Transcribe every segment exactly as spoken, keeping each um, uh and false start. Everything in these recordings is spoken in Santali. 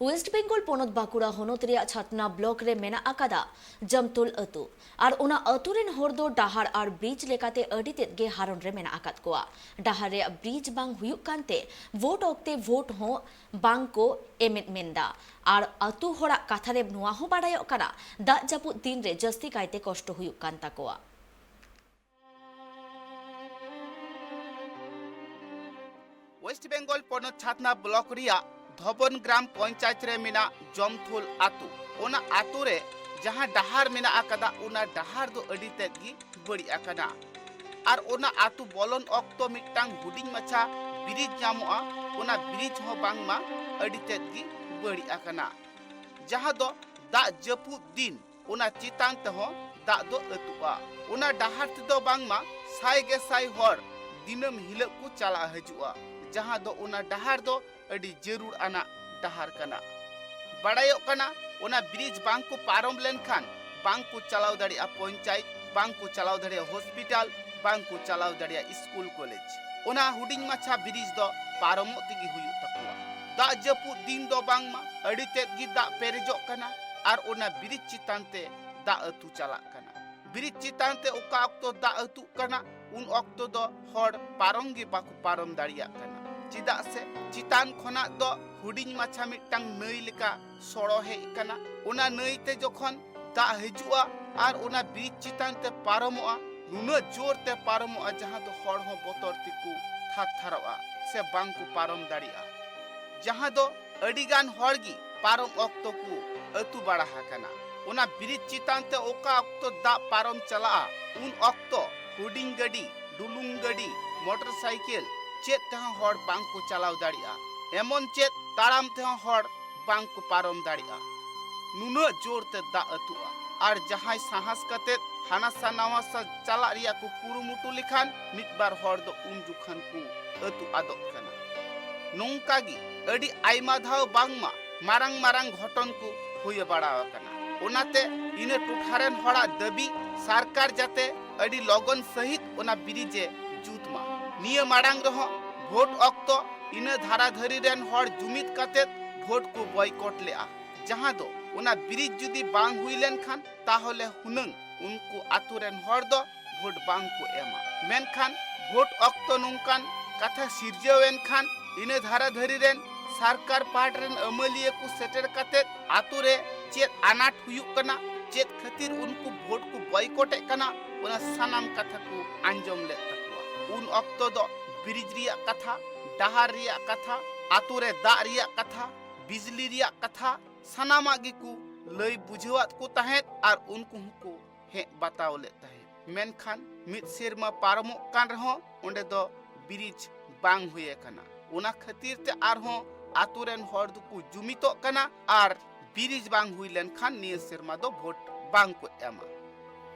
ᱳᱭᱮᱥᱴ ᱵᱮᱝᱜᱚᱞ ᱯᱚᱱᱚᱛ ᱵᱟᱸᱠᱩᱲᱟ ᱦᱚᱱᱚᱛ ᱨᱮᱭᱟᱜ ᱪᱷᱟᱛᱱᱟ ᱵᱞᱚᱠ ᱨᱮ ᱢᱮᱱᱟᱜ ᱟᱠᱟᱫᱟ ᱡᱟᱢᱛᱳᱞ ᱟᱹᱛᱩ᱾ ᱟᱨ ᱚᱱᱟ ᱟᱹᱛᱩ ᱨᱮᱱ ᱦᱚᱲ ᱫᱚ ᱰᱟᱦᱟᱨ ᱟᱨ ᱵᱨᱤᱡᱽ ᱞᱮᱠᱟᱛᱮ ᱟᱹᱰᱤ ᱛᱮᱫ ᱜᱮ ᱦᱟᱨᱚᱱ ᱨᱮ ᱢᱮᱱᱟᱜ ᱟᱠᱟᱫ ᱠᱚᱣᱟ᱾ ᱰᱟᱦᱟᱨ ᱨᱮᱭᱟᱜ ᱵᱨᱤᱡᱽ ᱵᱟᱝ ᱦᱩᱭᱩᱜ ᱠᱟᱱᱛᱮ ᱵᱷᱳᱴ ᱚᱠᱛᱮ ᱵᱷᱳᱴ ᱦᱚᱸ ᱵᱟᱝ ᱠᱚ ᱮᱢᱮᱫ ᱢᱮᱱᱫᱟ᱾ ᱟᱨ ᱟᱹᱛᱩ ᱦᱚᱲᱟᱜ ᱠᱟᱛᱷᱟ ᱨᱮ ᱱᱚᱣᱟ ᱦᱚᱸ ᱵᱟᱰᱟᱭᱚᱜ ᱠᱟᱱᱟ, ᱫᱟᱜ ᱡᱟᱹᱯᱩᱫ ᱫᱤᱱ ᱨᱮ ᱡᱟᱹᱥᱛᱤ ᱠᱟᱭᱛᱮ ᱠᱚᱥᱴᱚ ᱦᱩᱭᱩᱜ ᱠᱟᱱ ᱛᱟᱠᱚᱣᱟ᱾ ᱳᱭᱮᱥᱴ ᱵᱮᱝᱜᱚᱞ ᱯᱚᱱᱚᱛ ᱪᱷᱟᱛᱱᱟ ᱵᱞᱚᱠ ᱨᱮᱭᱟᱜ ᱫᱷᱚᱵᱚᱱ ᱜᱨᱟᱢ ᱯᱚᱧᱪᱟᱭᱮᱛ ᱨᱮ ᱢᱮᱱᱟᱜ ᱡᱚᱢᱛᱷᱩᱞ ᱟᱛᱳ᱾ ᱚᱱᱟ ᱟᱛᱳ ᱨᱮ ᱡᱟᱦᱟᱸ ᱰᱟᱦᱟᱨ ᱢᱮᱱᱟᱜ ᱟᱠᱟᱫᱟ, ᱚᱱᱟ ᱰᱟᱦᱟᱨ ᱫᱚ ᱟᱹᱰᱤ ᱛᱮᱫ ᱜᱮ ᱵᱟᱹᱲᱤᱡ ᱟᱠᱟᱱᱟ᱾ ᱟᱨ ᱚᱱᱟ ᱟᱛᱳ ᱵᱚᱞᱚᱱ ᱚᱠᱛᱚ ᱢᱤᱫᱴᱟᱝ ᱦᱩᱰᱤᱧ ᱢᱟᱪᱷᱟ ᱵᱨᱤᱡᱽ ᱧᱟᱢᱚᱜᱼᱟ, ᱚᱱᱟ ᱵᱨᱤᱡᱽ ᱦᱚᱸ ᱵᱟᱝᱢᱟ ᱟᱹᱰᱤ ᱛᱮᱫ ᱜᱮ ᱵᱟᱹᱲᱤᱡ ᱟᱠᱟᱱᱟ, ᱡᱟᱦᱟᱸ ᱫᱚ ᱫᱟᱜ ᱡᱟᱹᱯᱩᱫ ᱫᱤᱱ ᱚᱱᱟ ᱪᱮᱛᱟᱱ ᱛᱮᱦᱚᱸ ᱫᱟᱜ ᱫᱚ ᱟᱹᱛᱩᱜᱼᱟ᱾ ᱚᱱᱟ ᱰᱟᱦᱟᱨ ᱛᱮᱫᱚ ᱵᱟᱝᱢᱟ ᱥᱟᱭ ᱜᱮ ᱥᱟᱭ ᱦᱚᱲ ᱫᱤᱱᱟᱹᱢ ᱦᱤᱞᱳᱜ ᱠᱚ ᱪᱟᱞᱟᱜ ᱦᱤᱡᱩᱜᱼᱟ, ᱡᱟᱦᱟᱸ ᱫᱚ ᱚᱱᱟ ᱰᱟᱦᱟᱨ ᱫᱚ ᱟᱹᱰᱤ ᱡᱟᱹᱨᱩᱲ ᱟᱱᱟᱜ ᱰᱟᱦᱟᱨ ᱠᱟᱱᱟ᱾ ᱵᱟᱲᱟᱭᱚᱜ ᱠᱟᱱᱟ, ᱚᱱᱟ ᱵᱨᱤᱡᱽ ᱵᱟᱝ ᱠᱚ ᱯᱟᱨᱚᱢ ᱞᱮᱱᱠᱷᱟᱱ ᱵᱟᱝ ᱠᱚ ᱪᱟᱞᱟᱣ ᱫᱟᱲᱮᱭᱟᱜᱼᱟ ᱯᱚᱧᱪᱟᱭᱮᱛ, ᱵᱟᱝ ᱠᱚ ᱪᱟᱞᱟᱣ ᱫᱟᱲᱮᱭᱟᱜᱼᱟ ᱦᱚᱥᱯᱤᱴᱟᱞ, ᱵᱟᱝ ᱠᱚ ᱪᱟᱞᱟᱣ ᱫᱟᱲᱮᱭᱟᱜᱼᱟ ᱥᱠᱩᱞ ᱠᱚᱞᱮᱡᱽ᱾ ᱚᱱᱟ ᱦᱩᱰᱤᱧ ᱢᱟᱪᱷᱟ ᱵᱨᱤᱡᱽ ᱫᱚ ᱯᱟᱨᱚᱢᱚᱜ ᱛᱮᱜᱮ ᱦᱩᱭᱩᱜ ᱛᱟᱠᱚᱣᱟ᱾ ᱫᱟᱜ ᱡᱟᱹᱯᱩᱫ ᱫᱤᱱ ᱫᱚ ᱵᱟᱝᱢᱟ ᱟᱹᱰᱤ ᱛᱮᱫ ᱜᱮ ᱫᱟᱜ ᱯᱮᱨᱮᱡᱚᱜ ᱠᱟᱱᱟ ᱟᱨ ᱚᱱᱟ ᱵᱨᱤᱡᱽ ᱪᱮᱛᱟᱱ ᱛᱮ ᱫᱟᱜ ᱟᱹᱛᱩ ᱪᱟᱞᱟᱜ ᱠᱟᱱᱟ᱾ ᱵᱨᱤᱡᱽ ᱪᱮᱛᱟᱱ ᱛᱮ ᱚᱠᱟ ᱚᱠᱛᱚ ᱫᱟᱜ ᱟᱹᱛᱩᱜ ᱠᱟᱱᱟ, ᱩᱱ ᱚᱠᱛᱚ ᱫᱚ ᱦᱚᱲ ᱯᱟᱨᱚᱢ ᱜᱮ ᱵᱟᱠᱚ ᱯᱟᱨᱚᱢ ᱫᱟᱲᱮᱭᱟᱜ ᱠᱟᱱᱟ᱾ ᱪᱮᱫᱟᱜ ᱥᱮ ᱪᱮᱛᱟᱱ ᱠᱷᱚᱱᱟᱜ ᱫᱚ ᱦᱩᱰᱤᱧ ᱢᱟᱪᱷᱟ ᱢᱤᱫᱴᱟᱝ ᱱᱟᱹᱭ ᱞᱮᱠᱟ ᱥᱚᱲᱚ ᱦᱮᱡ ᱠᱟᱱᱟ᱾ ᱚᱱᱟ ᱱᱟᱹᱭ ᱛᱮ ᱡᱚᱠᱷᱚᱱ ᱫᱟᱜ ᱦᱤᱡᱩᱜᱼᱟ ᱟᱨ ᱚᱱᱟ ᱵᱨᱤᱡᱽ ᱪᱮᱛᱟᱱ ᱛᱮ ᱯᱟᱨᱚᱢᱚᱜᱼᱟ, ᱱᱩᱱᱟᱹᱜ ᱡᱳᱨ ᱛᱮ ᱯᱟᱨᱚᱢᱚᱜᱼᱟ, ᱡᱟᱦᱟᱸ ᱫᱚ ᱦᱚᱲ ᱦᱚᱸ ᱵᱚᱛᱚᱨ ᱛᱮᱠᱚ ᱛᱷᱟᱨ ᱛᱷᱟᱨᱚᱜᱼᱟ ᱥᱮ ᱵᱟᱝ ᱠᱚ ᱯᱟᱨᱚᱢ ᱫᱟᱲᱮᱭᱟᱜᱼᱟ, ᱡᱟᱦᱟᱸ ᱫᱚ ᱟᱹᱰᱤ ᱜᱟᱱ ᱦᱚᱲ ᱜᱮ ᱯᱟᱨᱚᱢ ᱚᱠᱛᱚ ᱠᱚ ᱟᱹᱛᱩ ᱵᱟᱲᱟ ᱟᱠᱟᱱᱟ᱾ ᱚᱱᱟ ᱵᱨᱤᱡᱽ ᱪᱮᱛᱟᱱ ᱛᱮ ᱚᱠᱟ ᱚᱠᱛᱚ ᱫᱟᱜ ᱯᱟᱨᱚᱢ ᱪᱟᱞᱟᱜᱼᱟ, ᱩᱱ ᱚᱠᱛᱚ ᱦᱩᱰᱤᱧ ᱜᱟᱹᱰᱤ, ᱰᱩᱞᱩᱝ ᱜᱟᱹᱰᱤ, ᱢᱚᱴᱚᱨ ᱥᱟᱭᱠᱮᱞ, ᱪᱮᱫ ᱛᱮᱦᱚᱸ ᱦᱚᱲ ᱵᱟᱝ ᱠᱚ ᱪᱟᱞᱟᱣ ᱫᱟᱲᱮᱭᱟᱜᱼᱟ᱾ ᱮᱢᱚᱱ ᱪᱮᱫ ᱛᱟᱲᱟᱢ ᱛᱮᱦᱚᱸ ᱦᱚᱲ ᱵᱟᱝ ᱠᱚ ᱯᱟᱨᱚᱢ ᱫᱟᱲᱮᱭᱟᱜᱼᱟ᱾ ᱱᱩᱱᱟᱹᱜ ᱡᱳᱨ ᱛᱮ ᱫᱟᱜ ᱟᱹᱛᱩᱜᱼᱟ᱾ ᱟᱨ ᱡᱟᱦᱟᱸᱭ ᱥᱟᱦᱟᱥ ᱠᱟᱛᱮ ᱦᱟᱱᱟ ᱥᱟ ᱱᱟᱣᱟ ᱥᱟ ᱪᱟᱞᱟᱜ ᱨᱮᱭᱟᱜ ᱠᱚ ᱠᱩᱨᱩᱢᱩᱴᱩ ᱞᱮᱠᱷᱟᱱ, ᱢᱤᱫ ᱵᱟᱨ ᱦᱚᱲ ᱫᱚ ᱩᱱ ᱡᱚᱠᱷᱚᱱ ᱠᱚ ᱟᱹᱛᱩ ᱟᱫᱚᱜ ᱠᱟᱱᱟ᱾ ᱱᱚᱝᱠᱟ ᱜᱮ ᱟᱹᱰᱤ ᱟᱭᱢᱟ ᱫᱷᱟᱣ ᱵᱟᱝᱢᱟ ᱢᱟᱨᱟᱝ ᱢᱟᱨᱟᱝ ᱜᱷᱚᱴᱚᱱ ᱠᱚ ᱦᱩᱭ ᱵᱟᱲᱟ ᱟᱠᱟᱱᱟ᱾ ᱚᱱᱟᱛᱮ ᱤᱱᱟᱹ ᱴᱚᱴᱷᱟ ᱨᱮᱱ ᱦᱚᱲᱟᱜ ᱫᱟᱹᱵᱤ, ᱥᱚᱨᱠᱟᱨ ᱡᱟᱛᱮ ᱟᱹᱰᱤ ᱞᱚᱜᱚᱱ ᱥᱟᱹᱦᱤᱡ ᱚᱱᱟ ᱵᱨᱤᱡᱽ ᱮ ᱡᱩᱛ ᱢᱟ᱾ ᱱᱤᱭᱟᱹ ᱢᱟᱲᱟᱝ ᱨᱮᱦᱚᱸ ᱵᱷᱳᱴ ᱚᱠᱛᱚ ᱤᱱᱟᱹ ᱫᱷᱟᱨᱟ ᱫᱷᱟᱹᱨᱤ ᱨᱮᱱ ᱦᱚᱲ ᱡᱩᱢᱤᱫ ᱠᱟᱛᱮ ᱵᱷᱳᱴ ᱠᱚ ᱵᱚᱭᱠᱚᱴ ᱞᱮᱫᱼᱟ, ᱡᱟᱦᱟᱸ ᱫᱚ ᱚᱱᱟ ᱵᱨᱤᱡᱽ ᱡᱩᱫᱤ ᱵᱟᱝ ᱦᱩᱭ ᱞᱮᱱᱠᱷᱟᱱ ᱛᱟᱦᱚᱞᱮ ᱦᱩᱱᱟᱹᱝ ᱩᱱᱠᱩ ᱟᱛᱳ ᱨᱮᱱ ᱦᱚᱲ ᱫᱚ ᱵᱷᱳᱴ ᱵᱟᱝ ᱠᱚ ᱮᱢᱟ᱾ ᱢᱮᱱᱠᱷᱟᱱ ᱵᱷᱳᱴ ᱚᱠᱛᱚ ᱱᱚᱝᱠᱟᱱ ᱠᱟᱛᱷᱟ ᱥᱤᱨᱡᱟᱹᱣ ᱮᱱ ᱠᱷᱟᱱ ᱤᱱᱟᱹ ᱫᱷᱟᱨᱟ ᱫᱷᱟᱹᱨᱤ ᱨᱮᱱ ᱥᱚᱨᱠᱟᱨ ᱯᱟᱦᱴᱟ ᱨᱮᱱ ᱟᱹᱢᱟᱹᱞᱤᱭᱟᱹ ᱠᱚ ᱥᱮᱴᱮᱨ ᱠᱟᱛᱮ ᱟᱛᱳ ᱨᱮ ᱪᱮᱫ ᱟᱱᱟᱴ ᱦᱩᱭᱩᱜ ᱠᱟᱱᱟ, ᱪᱮᱫ ᱠᱷᱟᱹᱛᱤᱨ ᱩᱱᱠᱩ ᱵᱷᱳᱴ ᱠᱚ ᱵᱚᱭᱠᱚᱴᱮᱫ ᱠᱟᱱᱟ, ᱚᱱᱟ ᱥᱟᱱᱟᱢ ᱠᱟᱛᱷᱟ ᱠᱚ ᱟᱸᱡᱚᱢ ᱞᱮᱫ ᱛᱟᱠᱚᱣᱟ᱾ ᱩᱱ ᱚᱠᱛᱚ ᱫᱚ ᱵᱨᱤᱡᱽ ᱨᱮᱭᱟᱜ ᱠᱟᱛᱷᱟ, ᱰᱟᱦᱟᱨ ᱨᱮᱭᱟᱜ ᱠᱟᱛᱷᱟ, ᱟᱛᱳ ᱨᱮ ᱫᱟᱜ ᱨᱮᱭᱟᱜ ᱠᱟᱛᱷᱟ, ᱵᱤᱡᱽᱞᱤ ᱨᱮᱭᱟᱜ ᱠᱟᱛᱷᱟ, ᱥᱟᱱᱟᱢᱟᱜ ᱜᱮᱠᱚ ᱞᱟᱹᱭ ᱵᱩᱡᱷᱟᱹᱣᱟᱫ ᱠᱚ ᱛᱟᱦᱮᱸᱫ ᱟᱨ ᱩᱱᱠᱩ ᱦᱚᱸᱠᱚ ᱦᱮᱡ ᱵᱟᱛᱟᱣ ᱞᱮᱫ ᱛᱟᱦᱮᱸᱫ᱾ ᱢᱮᱱᱠᱷᱟᱱ ᱢᱤᱫ ᱥᱮᱨᱢᱟ ᱯᱟᱨᱚᱢᱚᱜ ᱠᱟᱱ ᱨᱮᱦᱚᱸ ᱚᱸᱰᱮ ᱫᱚ ᱵᱨᱤᱡᱽ ᱵᱟᱝ ᱦᱩᱭ ᱟᱠᱟᱱᱟ᱾ ᱚᱱᱟ ᱠᱷᱟᱹᱛᱤᱨ ᱛᱮ ᱟᱨᱦᱚᱸ ᱟᱛᱳ ᱨᱮᱱ ᱦᱚᱲ ᱫᱚᱠᱚ ᱡᱩᱢᱤᱫᱚᱜ ᱠᱟᱱᱟ ᱟᱨ ᱵᱨᱤᱡᱽ ᱵᱟᱝ ᱦᱩᱭ ᱞᱮᱱᱠᱷᱟᱱ ᱱᱤᱭᱟᱹ ᱥᱮᱨᱢᱟ ᱫᱚ ᱵᱷᱳᱴ ᱵᱟᱝ ᱠᱚ ᱮᱢᱟ᱾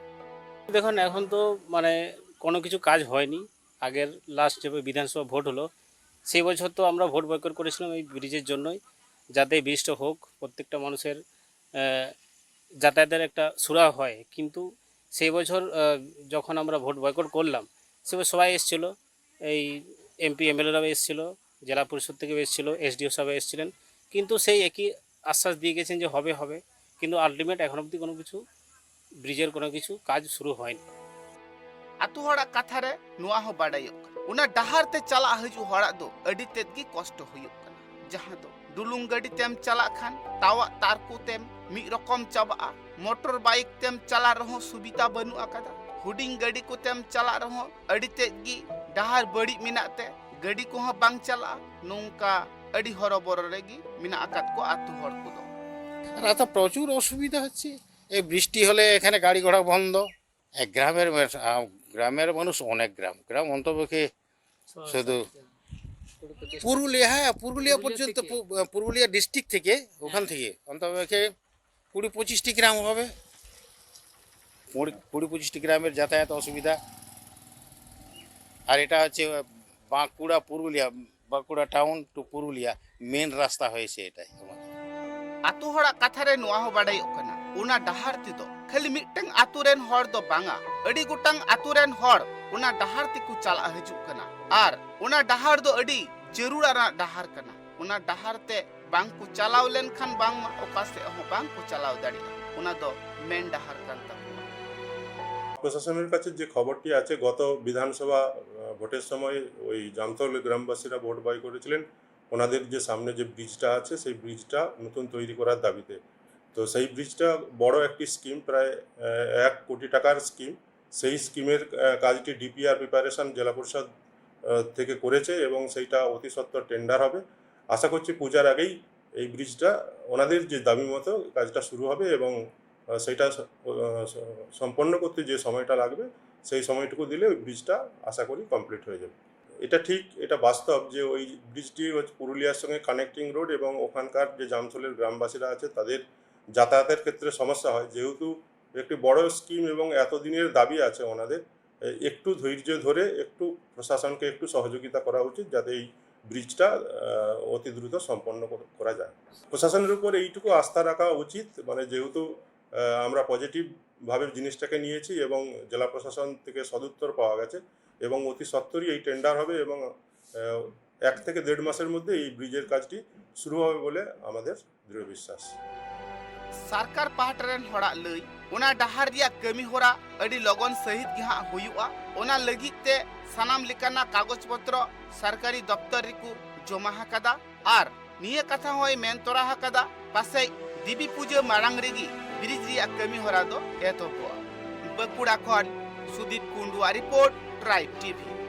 দেখুন, এখন তো মানে কোনো কিছু কাজ হয়নি। আগের লাস্ট যে বিধানসভা ভোট হলো, সেই বছর তো আমরা ভোট বয়কট করেছিলাম এই ব্রিজের জন্যই, যাতে ব্রিজটা হোক, প্রত্যেকটা মানুষের আহ, যাতায়াতের একটা সুরাহা হয়। কিন্তু সেই বছর আহ, যখন আমরা ভোট বয়কট করলাম, সে সবাই এসেছিল, এই এমপি এমএলএরাও এসেছিল, জেলা পরিষদ থেকেও এসেছিল, এসডিও সাহেব এসেছিলেন, কিন্তু সেই একই আশ্বাস দিয়ে গেছেন যে হবে হবে, কিন্তু আলটিমেট এখন অবধি কোনো কিছু ব্রিজের কোনো কিছু কাজ শুরু হয়নি। ᱟᱛᱳ ᱦᱚᱲᱟᱜ ᱠᱟᱛᱷᱟ ᱨᱮ ᱱᱚᱣᱟ ᱦᱚᱸ ᱵᱟᱰᱟᱭᱚᱜ ᱠᱟᱱᱟ, ᱚᱱᱟ ᱰᱟᱦᱟᱨ ᱛᱮ ᱪᱟᱞᱟᱜ ᱦᱤᱡᱩᱜ ᱦᱚᱲᱟᱜ ᱫᱚ ᱟᱹᱰᱤ ᱛᱮᱫ ᱜᱮ ᱠᱚᱥᱴᱚ ᱦᱩᱭᱩᱜ ᱠᱟᱱᱟ, ᱡᱟᱦᱟᱸ ᱫᱚ ᱰᱩᱞᱩᱝ ᱜᱟᱹᱰᱤ ᱛᱮᱢ ᱪᱟᱞᱟᱜ ᱠᱷᱟᱱ ᱛᱟᱣᱟᱜ ᱛᱟᱨ ᱠᱚᱛᱮᱢ ᱢᱤᱫ ᱨᱚᱠᱚᱢ ᱪᱟᱵᱟᱜᱼᱟ, ᱢᱚᱴᱚᱨ ᱵᱟᱭᱤᱠ ᱛᱮᱢ ᱪᱟᱞᱟᱜ ᱨᱮᱦᱚᱸ ᱥᱩᱵᱤᱫᱷᱟ ᱵᱟᱹᱱᱩᱜ ᱟᱠᱟᱫᱟ, ᱦᱩᱰᱤᱧ ᱜᱟᱹᱰᱤ ᱠᱚᱛᱮᱢ ᱪᱟᱞᱟᱜ ᱨᱮᱦᱚᱸ ᱟᱹᱰᱤ ᱛᱮᱫ ᱜᱮ ᱰᱟᱦᱟᱨ ᱵᱟᱹᱲᱤᱡ ᱢᱮᱱᱟᱜ ᱛᱮ ᱜᱟᱹᱰᱤ ᱠᱚᱦᱚᱸ ᱵᱟᱝ ᱪᱟᱞᱟᱜᱼᱟ᱾ ᱱᱚᱝᱠᱟ ᱟᱹᱰᱤ ᱦᱚᱨᱚᱵᱚᱨᱚ ᱨᱮᱜᱮ ᱢᱮᱱᱟᱜ ᱟᱠᱟᱫ ᱠᱚᱣᱟ ᱟᱛᱳ ᱦᱚᱲ ᱠᱚᱫᱚ᱾ রাস্তা প্রচুর অসুবিধা হচ্ছে। এই বৃষ্টি হলে এখানে গাড়ি ঘোড়া বন্ধ। এক গ্রামের মেস- আহ, গ্রামের মানুষ অনেক গ্রাম গ্রাম অন্তপক্ষে শুধু পুরুলিয়া, হ্যাঁ, পুরুলিয়া পর্যন্ত পু- পুরুলিয়া ডিস্ট্রিক্ট থেকে, ওখান থেকে অন্তপক্ষে কুড়ি পঁচিশটি গ্রাম হবে। কুড়ি কুড়ি পঁচিশটি গ্রামের যাতায়াত অসুবিধা। আর এটা হচ্ছে Bankura Purulia, Bankura town to Purulia main রাস্তা হয়েছে এটাই আমাদের। ᱟᱛᱳ ᱦᱚᱲᱟᱜ ᱠᱟᱛᱷᱟ ᱨᱮ ᱱᱚᱣᱟ ᱦᱚᱸ ᱵᱟᱰᱟᱭᱚᱜ ᱠᱟᱱᱟ, ᱚᱱᱟ ᱰᱟᱦᱟᱨ ᱛᱮᱫᱚ ᱠᱷᱟᱹᱞᱤ ᱢᱤᱫᱴᱟᱝ ᱟᱛᱳ ᱨᱮᱱ ᱦᱚᱲ ᱫᱚ ᱵᱟᱝᱟ, ᱟᱹᱰᱤ ᱜᱚᱴᱟᱝ ᱟᱛᱳ ᱨᱮᱱ ᱦᱚᱲ ᱚᱱᱟ ᱰᱟᱦᱟᱨ ᱛᱮᱠᱚ ᱪᱟᱞᱟᱜ ᱦᱤᱡᱩᱜ ᱠᱟᱱᱟ᱾ ᱟᱨ ᱚᱱᱟ ᱰᱟᱦᱟᱨ ᱫᱚ ᱟᱹᱰᱤ ᱡᱟᱹᱨᱩᱲ ᱟᱱᱟᱜ ᱰᱟᱦᱟᱨ ᱠᱟᱱᱟ᱾ ᱚᱱᱟ ᱰᱟᱦᱟᱨ ᱛᱮ ᱵᱟᱝ ᱠᱚ ᱪᱟᱞᱟᱣ ᱞᱮᱱᱠᱷᱟᱱ ᱵᱟᱝᱢᱟ ᱚᱠᱟ ᱥᱮᱫ ᱦᱚᱸ ᱵᱟᱝ ᱠᱚ ᱪᱟᱞᱟᱣ ᱫᱟᱲᱮᱭᱟᱜᱼᱟ᱾ ᱚᱱᱟ ᱫᱚ ᱢᱮᱱ ᱰᱟᱦᱟᱨ ᱠᱟᱱ ᱛᱟᱠᱚᱣᱟ᱾ প্রশাসনের কাছে যে খবরটি আছে, গত বিধানসভা আহ, ভোটের সময় ওই জামতল গ্রামবাসীরা ভোট বাই করেছিলেন ওনাদের যে সামনে যে ব্রিজটা আছে, সেই ব্রিজটা নতুন তৈরি করার দাবিতে। তো সেই ব্রিজটা বড় একটি স্কিম, প্রায় আহ, এক কোটি টাকার স্কিম। সেই স্কিমের আহ, কাজটি ডিপিআর প্রিপারেশন জেলা পরিষদ আহ, থেকে করেছে এবং সেইটা অতি সত্বর টেন্ডার হবে। আশা করছি পূজার আগেই এই ব্রিজটা ওনাদের যে দাবি মতো কাজটা শুরু হবে এবং আহ, সেইটা স- আহ, স- সম্পন্ন করতে যে সময়টা লাগবে, সেই সময়টুকু দিলে ওই ব্রিজটা আশা করি কমপ্লিট হয়ে যাবে। এটা ঠিক, এটা বাস্তব যে ওই ব্রিজটি হচ্ছে পুরুলিয়ার সঙ্গে কানেক্টিং রোড এবং ওখানকার যে জামতলের গ্রামবাসীরা আছে তাদের যাতায়াতের ক্ষেত্রে সমস্যা হয়। যেহেতু একটি বড় স্কিম এবং এতদিনের দাবি আছে ওনাদের, এ- একটু ধৈর্য ধরে একটু প্রশাসনকে একটু সহযোগিতা করা উচিত, যাতে এই ব্রিজটা আহ, অতি দ্রুত সম্পন্ন কর- করা যায়। প্রশাসনের উপর এইটুকু আস্থা রাখা উচিত, মানে যেহেতু আহ, আমরা পজিটিভ ভাবে জিনিসটাকে নিয়েছি এবং জেলা প্রশাসন থেকে সদুত্তর পাওয়া গেছে এবং অতি সত্বরই এই টেন্ডার হবে এবং আহ, এক থেকে দেড় মাসের মধ্যে এই ব্রিজের কাজটি শুরু হবে বলে আমাদের দৃঢ় বিশ্বাস। ᱥᱚᱨᱠᱟᱨ ᱯᱟᱦᱴᱟ ᱨᱮᱱ ᱦᱚᱲᱟᱜ ᱞᱟᱹᱭ, ᱚᱱᱟ ᱰᱟᱦᱟᱨ ᱨᱮᱭᱟᱜ ᱠᱟᱹᱢᱤ ᱦᱚᱨᱟ ᱟᱹᱰᱤ ᱞᱚᱜᱚᱱ ᱥᱟᱹᱦᱤᱡ ᱜᱮ ᱦᱟᱸᱜ ᱦᱩᱭᱩᱜᱼᱟ᱾ ᱚᱱᱟ ᱞᱟᱹᱜᱤᱫ ᱛᱮ ᱥᱟᱱᱟᱢ ᱞᱮᱠᱟᱱᱟᱜ ᱠᱟᱜᱚᱡᱽ ᱯᱚᱛᱨᱚ ᱥᱚᱨᱠᱟᱨᱤ ᱫᱚᱯᱛᱚᱨ ᱨᱮᱠᱚ ᱡᱚᱢᱟ ᱟᱠᱟᱫᱟ ᱟᱨ ᱱᱤᱭᱟᱹ ᱠᱟᱛᱷᱟ ᱦᱚᱸᱭ ᱢᱮᱱ ᱛᱚᱨᱟ ᱟᱠᱟᱫᱟ, ᱯᱟᱥᱮᱡ ᱫᱮᱵᱤ ᱯᱩᱡᱟᱹ ᱢᱟᱲᱟᱝ ᱨᱮᱜᱮ ᱵᱨᱤᱡᱽ ᱨᱮᱭᱟᱜ ᱠᱟᱹᱢᱤ ᱦᱚᱨᱟ ᱫᱚ ᱮᱛᱚᱦᱚᱵᱚᱜᱼᱟ᱾ ᱵᱟᱸᱠᱩᱲᱟ ᱠᱷᱚᱱ ᱥᱩᱫᱤᱯ ᱠᱩᱱᱰᱩᱣᱟᱜ ᱨᱤᱯᱳᱨᱴ, ᱴᱨᱟᱭᱤᱵᱽ ᱴᱤᱵᱷᱤ᱾